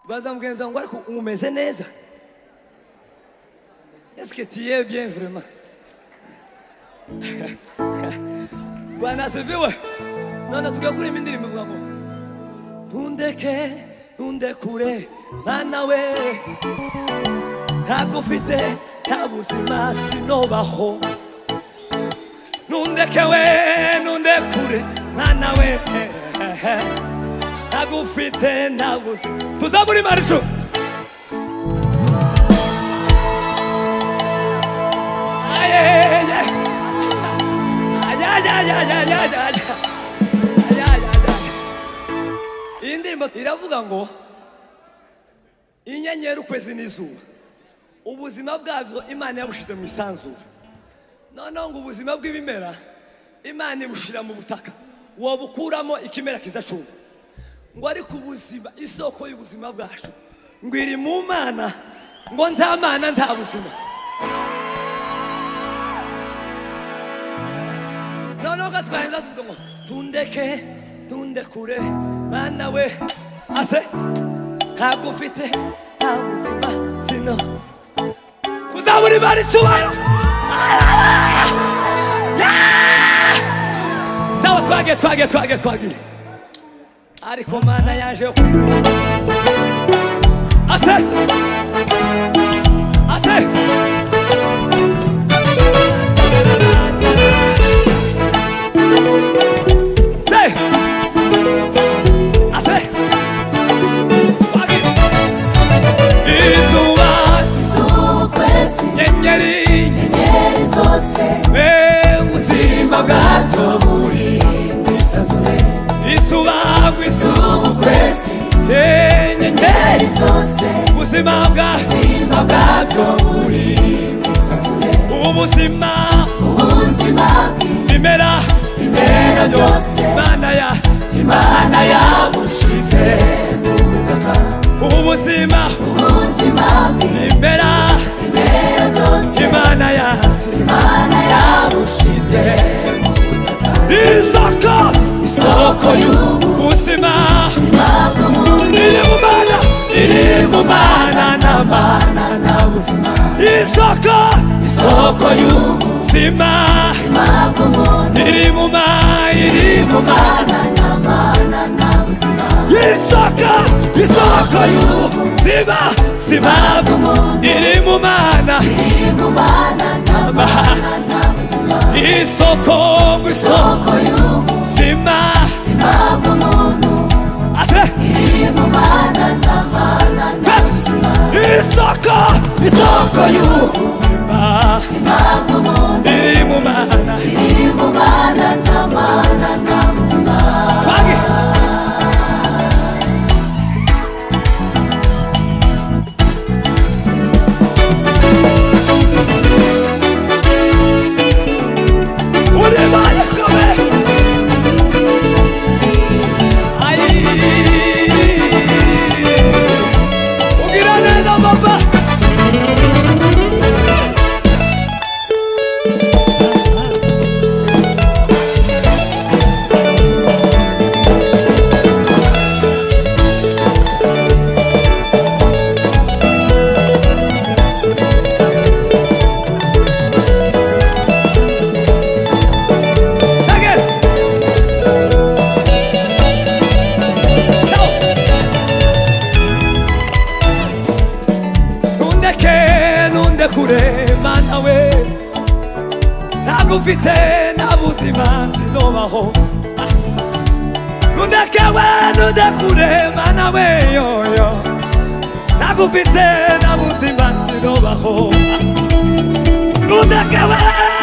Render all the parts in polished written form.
Baza mugenzi wawe ngo ariko umeze neza? Est-ce que tu es bien vraiment? Bwana asifiwe. None tugiye kuririmba indirimbo ivuga ngo ntundeke, ntundekure mwana we, ntagufite nta buzima sinobaho. Ntundeke we, ntundekure mwana we, ntagufite nta buzima. Tuzamure Imana ijuru. Ay, ay, ay. Ay, ay, ay, ay, ay, ay, ay. Ay, ay, ay, ay. Iyi ndirimbo iravuga ngo inyenyeri, ukwezi n'izuba, ubuzima bwabyo Imana yabushize mu isanzure. Noneho ngo ubuzima bw'ibimera Imana ibushira mu butaka, wabukuramo ikimera kizacuma. Ngo ariko ubuzima, isoko y'ubuzima bwacu ngo iri mu Mana, ngo nta Mana nta buzima. Noneho gatwarenza tuvuga ngo tundeke, tundekure mana we, ase ntabwo ufite nta buzima sino kuzabura Imana icyubahiro. Sawa, twagiye, twagiye, twagiye, twagiye. Ariko Mana yaje ase ase se ase twagiye. Izuba, Izuba, ukwezi, nyenyeri, inyenyeri zose, we ubuzima bwabyo buri mu isanzure. Izuba, izuba, Izuba, ukwezi, nyenyeri, inyenyeri zose, ubuzima bwa ubuzima bwabyo buri mu isanzure. Ubuzima, Ubuzima bimera, bw'ibimera byose, Imana ya Imana yabushize mu butaka. Ubuzima, Ubuzima bimera, bw'ibimera byose, Imana ya Imana yabushize mu butaka. Isoko, Isoko y'ubuzima bw'umuntu iri mu Mana, iri mu Mana n'Amana na buzima. Isoko, Isoko y'ubuzima bw'umuntu iri mu Mana, iri mu Mana Mana n'Amana na buzima. Isoko, isoko y'ubuzima zima bw'umuntu iri mu Mana, iri mu Mana n'Amana na buzima. Isoko, isoko Isoko zima y'ubuzima bw'umuntu ase iri mu Mana n'Amana na buzima. Isoko, isoko y'ubuzima Ubuzima bw'umuntu iri mu Mana, iri mu Mana n'Amana na buzima. Kwagi. Uri Imana ikomeye. Ai. Ugira neza papa. Again. No. Ntundeke, ntundekure mana we, ntagufite nta buzima sinobaho. Ntundeke we, ntundekure mana we, yoyo, ntagufite nta buzima sinobaho. Ntundeke we,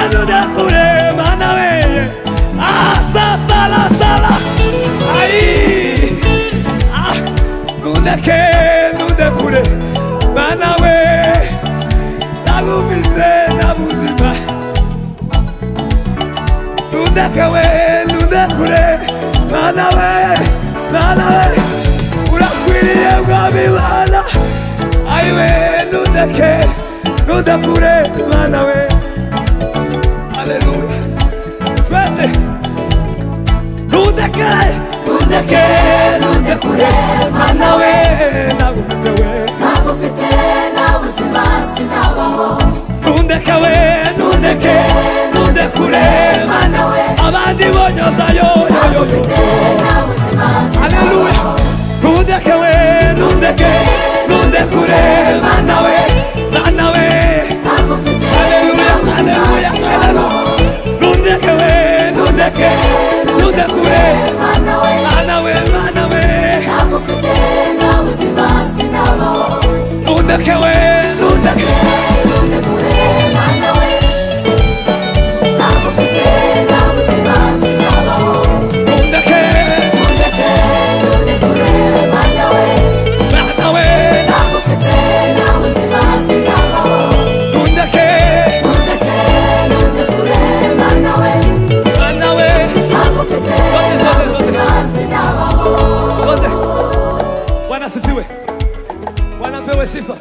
ntundekure mana we, asa sala sala ai. Ah, ntundeke, ntundekure mana we, ntagufite nta buzima. Ntundeke we, ntundekure mana we, mana we, urakwiriye mwami mana. Ayiwe, ntundeke, ntundekure mana we. Haleluya, twese ntundeke, ntundeke, ntundekure mana we, nagufite. Nundeke we, nundeke, nundekure Mana we. Abandi bonyoza yo yo yo yo. Nta buzima. Haleluya. Nundeke we, nundeke, nundekure Mana we, Mana we. Ntagufite. Haleluya, haleluya, haleluya. Nundeke we, nundeke, nundekure Mana we. Mana we, Mana we. Ntagufite nta buzima sinabaho. Nundeke we, nundeke. Nundekure Mana we. Ntagufite nta buzima sinabaho. Nundeke. Nundeke, nundekure Mana we. Mana we. Ntagufite nta buzima sinabaho. Nundeke. Nundeke, nundekure Mana we. Mana we. Ntagufite nta buzima sinabaho. Wote. Bwana asifiwe. Bwana apewe sifa.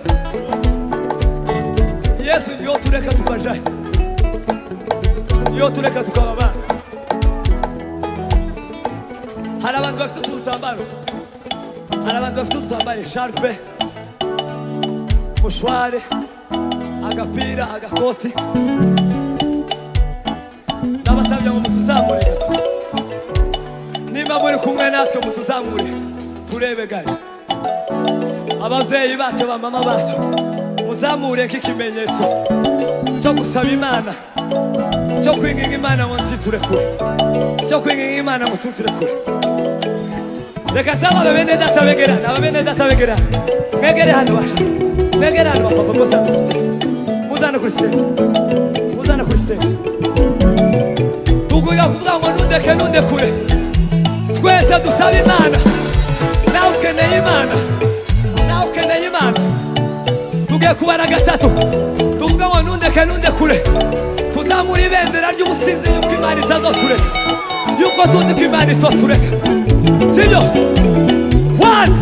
Yesu ndio tureka tukajaye. Iyo tureka tukaba abana. Hari abantu bafite udutambaro. Hari abantu bafite udutambaro, echarpe, mushware, agapira, agakoti. Ndabasabye ngo mutuzamure gato. Nimba muri kumwe natwe mutuzamure turebe gayo. Ababyeyi bacu, abamama bacu, muzamure nk'ikimenyetso cyo gusaba Imana, cyo kwinginga Imana ngo ntiturekure, cyo kwinginga Imana ngo tuturekure. Reka saba bene data begerane, aba bene data begerane, mwegere hano basha, mwegere hano bapapa, muzane kuri stage, muzane kuri stage, muzane kuri stage. Tuguye kuvuga ngo nundeke, nundekure. Twese dusaba Imana. Nawe ukeneye Imana, nawe ukeneye Imana. Tugiye kubara gatatu, tuvuge ngo nundeke, nundekure. Tuzamura ibendera ry'ubusinzi yuko Imana itazotureka, yuko tuzi ko Imana itotureka, sibyo? One.